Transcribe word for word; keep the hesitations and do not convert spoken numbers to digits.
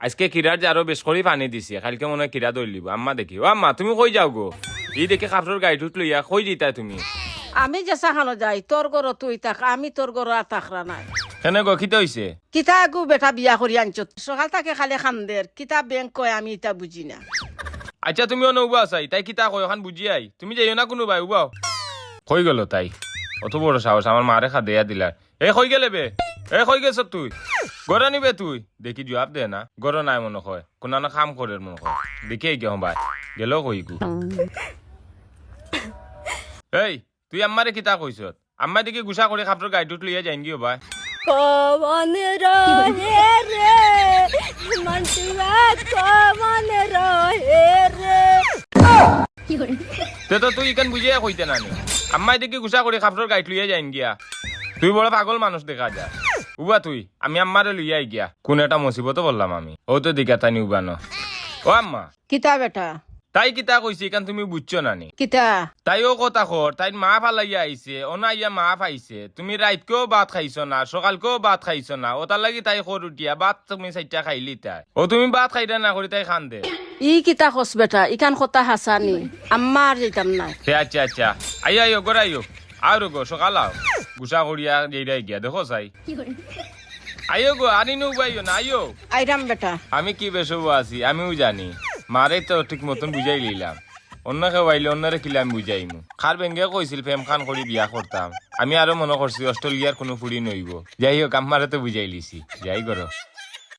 আইজকে কিরার জারো বেশ করি পানি দিছি, কাইলকে মনে অয় কিরা ধরিলিবো। আম্মা দেখি, ও আম্মা, তুমি কই যাও গো? ই দেখি কাপড়র গাইটুট লইয়া কই যাইতায় তুমি? আমি যেছা খানো যাই, তোর ঘরো তুই থাক, আমি তোর ঘরো আর থাকরা নায়। কেনে গো, কিতা অইছে? কিতা এগু বেটা বিয়া করি আনছত, সকাল থাকি খালি কান্দের, কিতা ব্যাংক কয় আমি ইতা বুঝি না। আইচ্ছা, তুমি অনো উবা আছাই, তাই কিতা কয় অখান বুঝি আই। তুমি যাইও না কুনুবায়, উবাও। কই গেল তাই? অত বড় সাহস, আমার মারে কাদাইয়া দিলার। এ কই গেলে বে? এ কই গেছত তুই? ঘরো নি বে তুই? দেখি জুয়াপ দে না। ঘরো নাই মনো কয়। কুনানো কাম করের মনো কয়। দেখি আইগিয়া হবায়। গেল কই গু? এই, তুই আম্মারে কিতা কইছত? আম্মায় দেখি গুসা করি কাপড়র গাইটুট লইয়া যাইনগি হবায়। কমন রহে রে, মন্টুয়া কমন রহে রে। তে তো তুই ইখান বুঝিয়া কইতে না নি। আম্মায় দেখি গুসা করি কাপড়র গাইট লইয়া যাইনগিয়া। তুই বড় পাগল মানুষ দেখা যায়। উবা তুই, আমি আম্মারে লইয়া আইগিয়া। কুন একটা মুসিবতো পড়লাম আমি। অউ তো দেখিয়া তাইন উবা ন। ও আম্মা। কিতা বেটা? তাই কিতা কইছে, ইখান তুমি বুঝছো না নি? কিতা? তাই অউ কথা কর, তাইর মা ফালাইয়া আইছে, অনো আইয়া মা পাইছে। তুমি রাইতকেও ভাত খাইছো না, সকালকেও ভাত খাইছো না, অতার লাগি তাই কর উঠিয়া ভাত তুমি চাইরটা খাইলিতায়। অউ তুমি ভাত খাইরায় না করি তাই কান্দে। ই কিতা কস বেটা, ইখান কথা হাছা নি? আম্মা আর যাইতাম নায়। হে আইচ্ছা, আইচ্ছা, আইও, আইও, ঘরো আইও। আও রে গো, সকাল আও। গুসা করিয়া যাইরায় গিয়া, দেখো চাই। আইও গো, আর ইনো উবাইও না, আইও। আইরাম বেটা। আমি কি বেসব আছি, আমিও জানি। মারে তো ঠিক মতন বুঝাইলিলাম। অন্য কেউ আইলে অন্যরে কিলা আমি বুঝাইমু। কার বেঙ্গে কইছিল প্রেম খান করি বিয়া করতাম। আমি আরো মনো করছি অস্ট্রেলিয়ার কুনু ফুড়ি নইবো। যাই হোক, আম্মারে তো বুঝাইলিছি। যাই করো।